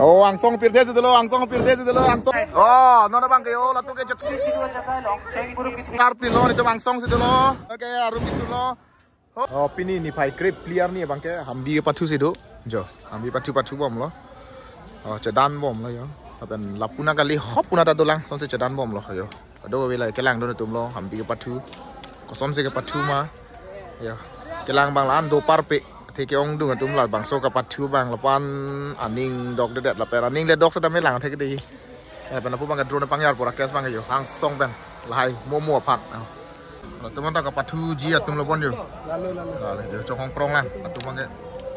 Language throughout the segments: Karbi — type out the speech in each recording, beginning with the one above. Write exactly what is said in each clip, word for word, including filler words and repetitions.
Oh, angsong pirthe si dolo, angsong pirthe si dolo, angsong. Oh, non abang ke yo, latum ke chek. Karpin lo, nelitum angsong si dolo. Oke, arum bisu lo. Oh, pini niphai krepli arni abang ke hambi pathu si do. Jo, hambi pathu pathu bomlo. Oh, chedan bomlo yo. Lapen lapu nang kali hop puna ta dolang, sonsi chedan bomlo yo. Kadokave la kelangdun atum lo, hambi kepathu. Kosonsi kepathu ma. Ya. Kelang abang la-an do parpe. Athe ke-ongdung atum labangso kepathu abang lapu-an aning dokdedet lapen aning le dok setame lang athe ke dei. Lapen lapu abang ke drone pangyar pura kes abang yo. Angsong pen. Lahai momo aphan. Latum anta kepathuji atum lo bon yo. Lalu, lalu. Lalu yo chonghong prong lang. Latum abang ke.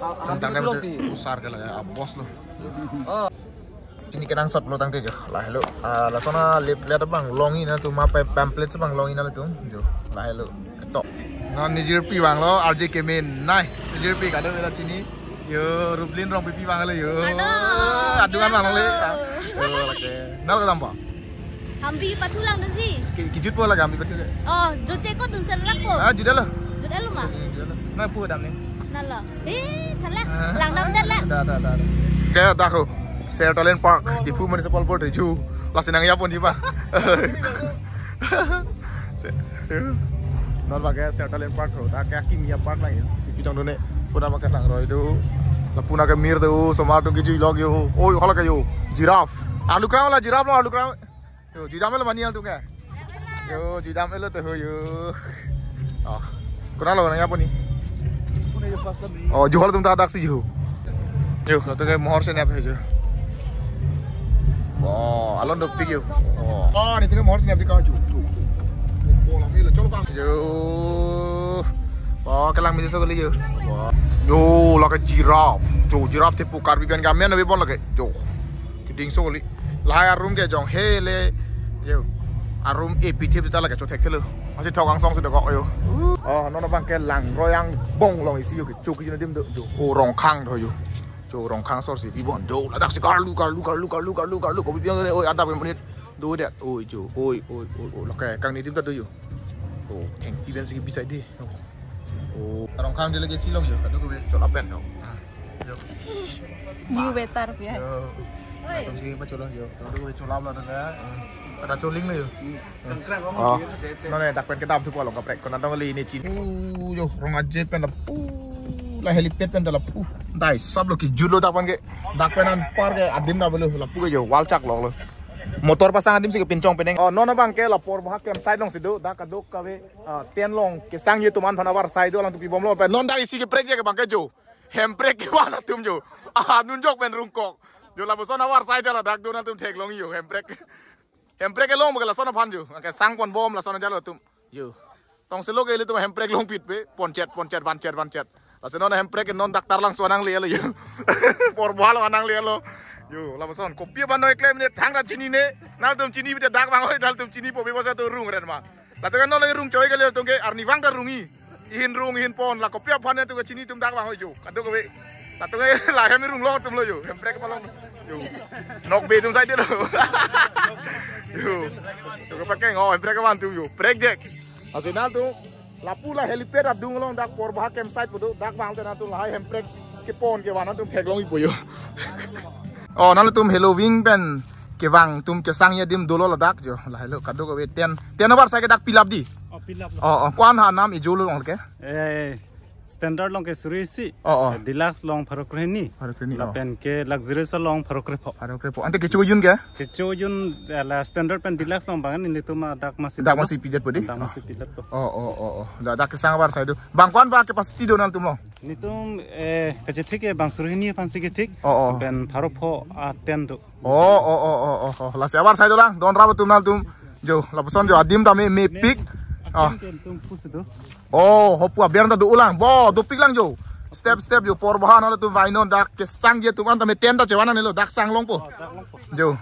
Ah, tentang ah, dem lo ti. Usar ke la ya, ah, boss lo. Oh. Chini kenangsot lo tangte jo. Lahelo. Ah, lason a leaflet abang longji nangtum, ma pa-, pamphlet abang longji nangtum. Jo. Lahelo. Ketok. Non nijirpi abang lo, R J Kemen. Nai, nijirpi kadokave la chini. Yo, Rublin Rongpipi abang lo yo. Aduh. Adungan abang le. Ah. Yo, lake. Nang kedam apa? Hambi pathu langdunji. Ki-, kijut po lake hambi pathu ke? Oh, jutje ko dun serak po. Ah, jutdetlo. Jutdetlo ma? Hmm, jutdetlo. Nang pu kedam ni. Nalo. Eh, thala. Ah. Langdamdetlo. Da, da, da, da. Ke dak ho. Ser Talent Park, Diphu Municipal Board review. Lasi nangyaponji ba. Se-, non abang ke Ser Talent Park ho. Dak ke akimi apark lang yo. Kejongdunne. Puna abang ke langroi do. Lapu nang ke mir do. Osomar atum kejui lok yo. Oi, hala ke yo. Giraffe. Arlu kram la giraffe lo, arlu kram. Yo, jui dam-etlo mani atum ke. Yo, jui dam-etlo te ho yo. Oh. Konat lo nangyapon ni? Oh, ju halatum ta daksi ju. Yo, atum ke mohor si nep jo. Oh, alon dopik yo. Oh. Oh, nelitum ke mohor si nep di ka ju. Ju. Oh, lang mila cholo bang. Yo. Oh, kelang misi so kali yo. Wah. Yo, lake giraffe. Jo, giraffe thepo Karbi pen gamen na bibon lake. Jo. Keding so kali. Lahai arum ke jong hele. Yo. Arum epi thip ta lake chothek thelo. Masih thok angsong si dokok yo. Oh, non abang ke langroi angbong long isi yo ke chok kejun adim do jo. Oh, Rongkhang do yo. Jo, Rongkhang sor si bibon jo. Ladak si karlu, karlu, karlu, karlu, karlu, karlu. Kopi piang le, oi, adap ke monit. Do det. Oi, jo. Oi, oi, oi, oi. Lake kangni adim ta do yo. Oh, thengpi pen si bisai di. Oh. Oh. Rongkhang dele ke si long yo. Kadokave cholap pen yo. Ah. Yo. View better ya. Yo. Oi. Atum si pacholo yo. Atum si cholap lo na. Pada choling lo yo. Oh. Non ne dak pen kedam thupo along kaprek. Konat dong kali ne chini. Oh, yo, rong aje pen lapu. La helipad pen lapu. Dai sab lo kejut lo dak pen ke. Dak pen anpar ke adim da belo lapu ke yo. Walchak lo lo. Motor pasang adim si kepinchong penang. Oh, non abang ke la Porbha campsite along si do. Dak kadokave, ah, tent along kesangji atum an aphan avarsai do, alangtum pibomlo. Pen non dak isi keprek je ke abang ke jo. Hemprek kevan atum jo. Ah, nunjok pen rungkok. Jo lapuson avarsai jala dak do nangtum theklong yo hemprek. Hemprek kelong bagi lason aphan jo. Kesang ponbom lason ajat lo atum. Yo. Tongselo ke ilitum hemprek longpit pe. Ponchet, ponchet, vanchet, vanchet. Lasi non hemprek non dak Taralangso anangle lo yo. Porbha along anangle lo. Yo, lapuson. Kopi abang noi klem ne thangta chinine. Nangtum chini pute dak vang oi, nangtum chini po bibasa to rung ren ma. Latum ke non lagi rung choi kali atum ke arnivang ta rungji. Ihin rung, ihin pon, la kopi aphan atum ke chini atum dak vang oi jo. Kadokave. Latum ke la hem rung lo atum lo yo. Hemprek palong. Yo. Nokbe atum sai de lo. Yo. To ke pakai ngo hemprek kevan atum yo. Prek jek. Lasi nangtum lapu la helipad adung along dak Porbha campsite pu do, dak vang te nangtum lahai hemprek kepon kevan nangtum theklongji po yo. Oh, nangtum Halloween pen kevang atum kesangji adim dolo ladak jo. Lahelo kadokave tent. Tent avarsai ke dak pilap di. Oh, pilap lo. Oh, oh, ko-an ha nam ejolo along ke? Eh, standard along ke suri isi. Oh, oh. Eh, deluxe along pharo krehini. Pharo krehini, oh. Lapen ke luxurious along pharo krepho. Pharo krepho. Ante kecho jun ke? Kecho jun, eh, la standard pen deluxe along abang nelitum dak masi. Dak masi pijet po di? Dak masi pijet po. Oh, oh, oh, oh. Dak, dak kesang avarsai do. Abang ko-an ba capacity do nangtum along? Nelitum, eh, kachethik ke bang suri hini aphan si kethik. Oh, oh. Pen pharo pho a tent do. Oh, oh, oh, oh, oh, oh. Lasi avarsai dolang. Don rap atum nangtum. Jo, lapuson jo adim tame mepik. Ah. Adim ke nelitum pusi do. Oh, hopu aber ta dolang. Bo, dopik lang jo. Step, step jo. Porbha nangtum vainon dak kesangji atum an tame tent ta chevan nanglo dak sang longpo. Oh, dak longpo. Jo.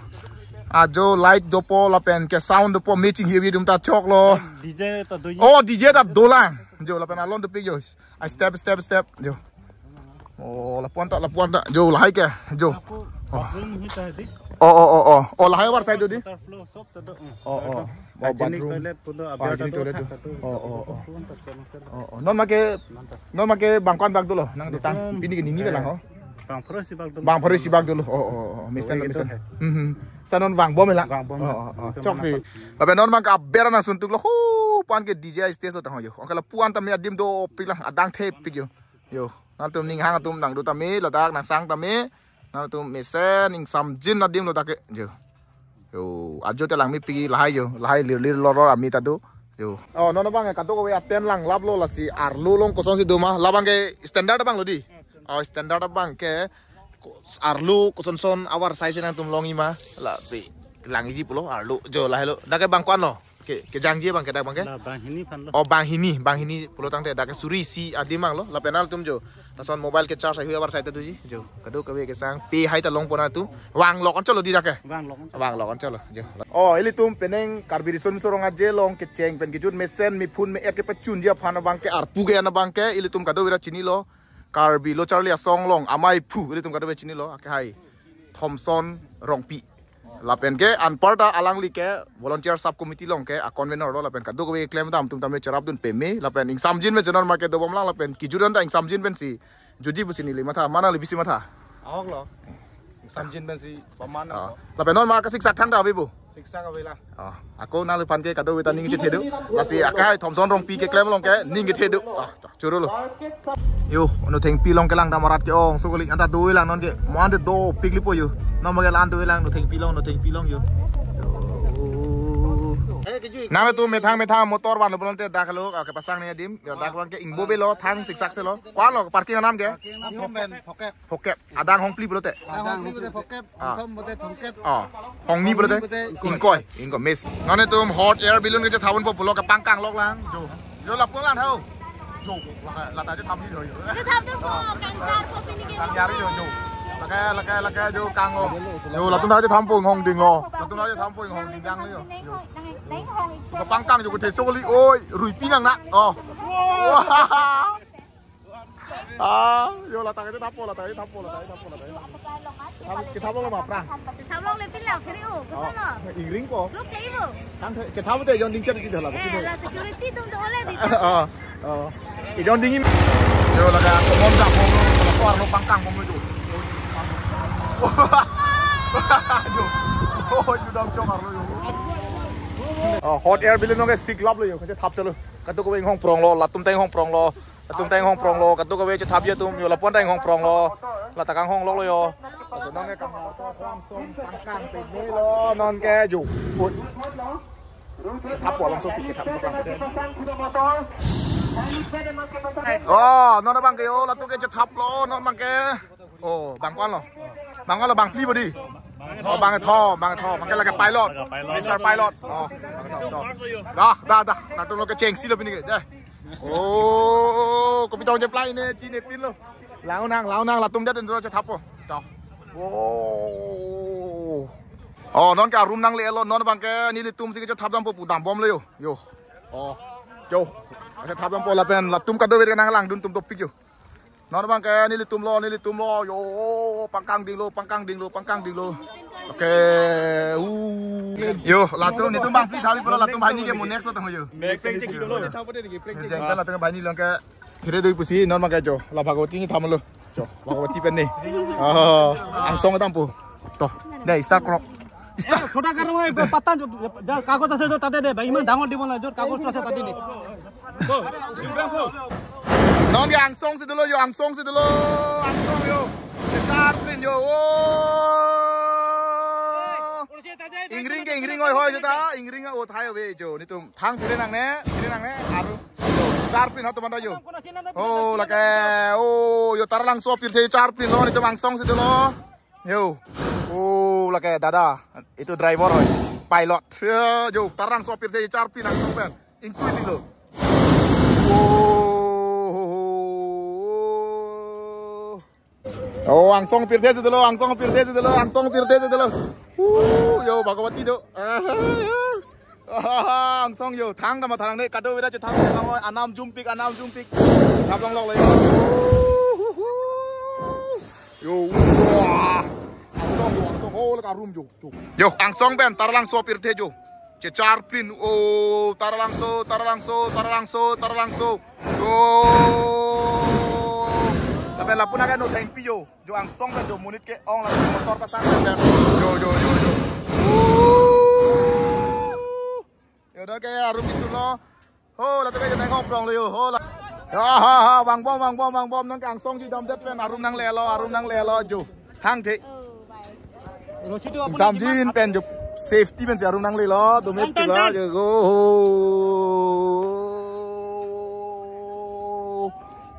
Ah, jo light dopo lapen ke sound dopo, matching heavy atum ta choklo. D J ta doji. Oh, D J ta dolang. Jo, lapen alon dopik jo. Ah, step, step, step. Jo. Oh, lapu-an ta, lapu-an ta. Jo, lahai ke. Jo. Lapu, oh. Bathroom hi ta di. Oh, oh, oh, oh. Oh, lahai avarsai do di. Water flow sob ta do. Oh, oh. Hygienic toilet pu do, oh, aber ta hygienic do, toilet do. Oh, oh, oh. Oh, oh. Non ma ke, non ma ke abang ko-an bak dolo. Nangdutang. Nelitum, pini ke nini ke lang, eh, oh. Bang pharo isi bak dolo. Bang pharo isi bak dolo. Oh, oh, oh, mesen, mesen. Hmm, hmm. Sanon bang bom lang. Bang bom. Oh, oh, oh. Chok si. Lapen non abang ke aber nangsun tuk lo. Hu, pan ke D J stage lo tang ho yo. Ongke lapu-an tame adim dopik lang, adang thepik yo. Yo, nangtum ninghang atum nangdo tame, ladak nangsang tame. Nangtum mesen ingsamjin adim lo dak ke. Yo. Yo, ajo te langmepik lahai yo, lahai lir lir lor lor amei ta do. Yo. Oh, non abang ke kadokave aten langlaplo, lasi arlo along kosonsi doma. Labang ke standard abang lo di. Oh, standard abang ke ko-, arlo kosonson avarsai si nangtum longji ma. Lasi langji pulo arlo. Jo, lahai lo. Dak ke bang ko-an lo? Ke, kejangji abang ke dak abang ke? La banghini aphan lo. Oh, banghini, banghini pulo tangte dak ke suri isi adim abang lo. Lapen nangtum jo. Lason mobile ke charge ahui avarsai ta doji. Jo. Kadokave kesang. Pi hai ta longpon atum. Vanglok anchot lo di dak ke? Vanglok anchot. Vanglok anchot lo. Jo. Oh, ilitum penang Karbi Riso Nimso Rong Aje along kecheng pen kejut mesen mephun me-et kepachunji aphan abang ke, arpu ke-en abang ke, ilitum kadokave ta chinilo. Karbi Lo Charli Asong along amei aphu, ilitum kadokave chinilo, akehai Thomson Rongpi. Lapen ke anparta alangli ke volunteer sub committee along ke a convener lo, lapen kadokave klem dam atum tame cherapdun peme, lapen ingsamjin pen chenon ma ke dobom lang, lapen kejut an ta ingsamjin pensi jodi pusi neli matha, ma nangli bisi matha. Ahok lo. Ingsamjin pensi paman. Ah. Lapen non ma kasiksak thangta ave bo? Siksak ave la. Ah, ako nangliphan ke kadokave ta ning chethe do. Lasi akehai Thomson Rongpi keklem along ke ning kethe do. Ah, choro lo. Yo, ano thengpi along kelang dam arat ke-ong sokoli anta doi lang non ke. Mo anta dopik lipo yo. Non ma ke la-an doi lang, ano thengpi along, ano thengpi along yo. Yo. Nangtum methang methang motor vanlo pulote dak lo, ah, kepasang ne adim. Yo, dak abang ke ingbo be lo, thang siksak se lo. Ko-an lo parking anam ke? Parking anam Phokep. Phokep. Adang hongphli pulote. Adang hongphli pulote Phokep, ah, hongthom pulote Thomkep. Oh. Hongni pulote? Hongni pulote Ingkoi. Ingkoi. Ingkoi, miss. Non netum hot air balloon kechethapponpo pulo ke pangkang lok lang. Jo. Jo lapu-an lang ho. Jo. Lata, lata chethapni ho yo. Chethapdunpo, kangchar po pini ke. Kangchar yo, jo. Lake, lake, lake jo kang lo. Jo latum ta chethappo inghong ding lo. Latum ta chethappo inghong ding dang lo yo. Jo. Pangkang jo kuthe sokoli, oi, ruipi nang na. Oh. Ah, yo lata kechethappo, lata kechethappo, lata kechethappo, lata kechethappo. Kethap, kethap lo ma prang. Kethap longle pin lo, kiri o, koson lo? Ingring po. Lo ke ibu. Kang the, chethap te jon ding chet di dala. Eh, la security atum do ole di. Ah, ah. Ijon ding im. Yo lake common dam bom lo, la ko-an lo pangkang bom lo jo. Jo. Oh, ju dam chong arlo yo. Oh, hot air balloon along ke siklap lo yo, kachethap chalo. Kadokave inghong prong lo, latum ta inghong prong lo. Latum ta inghong prong lo, kadokave chethapji atum, yo lapu-an ta inghong prong lo. Lata kanghong lok lo yo. Laso non ke kanghong prong song pangkang peme lo, non ke jo. Ui. Thap po along so pi chethap po lang. Oh, non abang ke yo, latum ke chethap lo, non abang ke. Oh, bang ko-an lo? Bang ko-an lo, bang phli bo di? Oh, bang kethom, bang kethom. Abang ke lake pilot. Lake pilot. Mister Pilot. Oh, bang kethom, kethom. Dah, dah, dah. Nangtum lo kechengsi lo pini ke. Dah. Oh, kopi tong je plai ne, chinepin lo. Langnang, langnang, latum jat enjor chethappo. Toh. Oh. Oh, non ke arum nangle lo, non abang ke nelitum si kechethap dampo pu dambom lo yo. Yo. Oh. Yo. Kechethap dampo lapen latum kadokave nanglangdun atum dopik yo. Non abang ke nelitum lo, nelitum lo, yo, pangkang ding lo, pangkang ding lo, pangkang ding lo. Oke, uh. Yo, latum netum bang phli thapji pulo, latum banghini ke mo next lo tang yo. Next, next, next. Jeng kan latum banghini along ke kiri doi pusi, non abang ke jo, la Bhagavati ni tham lo. Jo, Bhagavati pen ni. Oh, angsong dampo. Toh, dei, start krok. Start. ए, छोटा कर रहा हूँ, एक पत्ता जो, जो कागज से जो ताते दे भाई, मैं डांगोर दीवाना जो कागज से ताते दे। Non ke angsong si dolo yo, angsong si dolo, angsong yo. Char pin yo. Oh. Ingring ke ingring hoi hoi jo ta, ingring o thai ave jo. Netum thang phure nangne, phure nangne, aru. Char pin ho to manda yo. Oh, lake, oh, yo Taralangso pirthe char pin lo, netum angsong si dolo. Yo. Oh, lake dada. Itu driver hoi. Pilot. Yo, yo, Taralangso pirthe char pin angsong pen. Ingtui pin lo. Oh. Oh, angsong pirthe si dolo, angsong pirthe si dolo, angsong pirthe si dolo. Uh, yo, Bhagavati do. Ah, angsong yo, thang dam thangne, kadokave ta chethap nang oi, anam jumpik, anam jumpik. Thap long lok le. Yo, wah. Angsong yo, angsong, oh, lake arum yo, yo. Yo, angsong pen, Taralangso pirthe yo. Chechar pin, oh, Taralangso, Taralangso, Taralangso, Taralangso. Yo. Pen lapu nang ke no thengpi jo. Jo angsong pen jo monit ke-ong lapu motor pasang pen. Jo, jo, jo, jo. Yo, dak ke arum isulo. Ho, latum ke jo nanghong prong lo yo. Ho, la. Ya, ha, ha, vangbom, vangbom, vangbom. Nang ke angsong ji damdet pen arum nanglelo, arum nanglelo jo. Thangthe. Samjin pen jo safety pensi arum nanglelo. Dome. Tan, tan, pila tan. Jo. Go.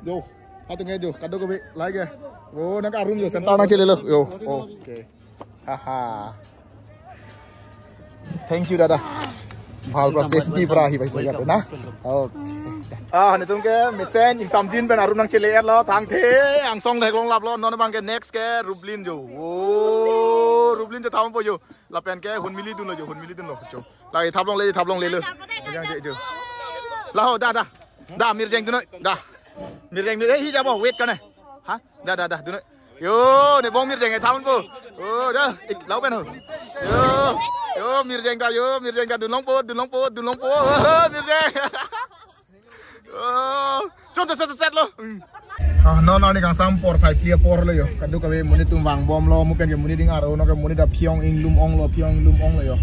Jo. Atum ke jo, kadokave, like. Oh, nang ke arum jo, center nangchelelo. Yo, okay. Haha. Thank you, dada. Bhal pra safety pra hi paisa ya na. Okay. Ah, netum ke mesen ingsamjin pen arum nangchele-etlo, thangthe, angsong theklong laplo, non abang ke next ke Rublin jo. Oh, Rublin jo thapo jo. Lapen ke Hunmili dunlo jo, Hunmili dunlo jo. Lagi thaplongle, thaplonglelo. Yang je jo. Laho, da, da. Da, Mirjeng dunoi, da. Mirjeng, Mirjeng, hi jabo, wait kane. Ha? Da, da, da, dunoi. Yo, ne bong Mirjeng e thaun po. Oh, da, ik, lau pen ho. Yo, yo, Mirjeng ta, yo, Mirjeng ta, dunlongpo, dunlongpo, dunlongpo. Oh, Mirjeng. Oh, chon ta set, set, set lo. Hmm. Ah, non, non, ne kangsam por phai pli apor lo yo. Kadokave monit atum vangbomlo, mo pen ke monit ding aro, no ke monit aphiong inglum onglo, phiong inglum onglo yo.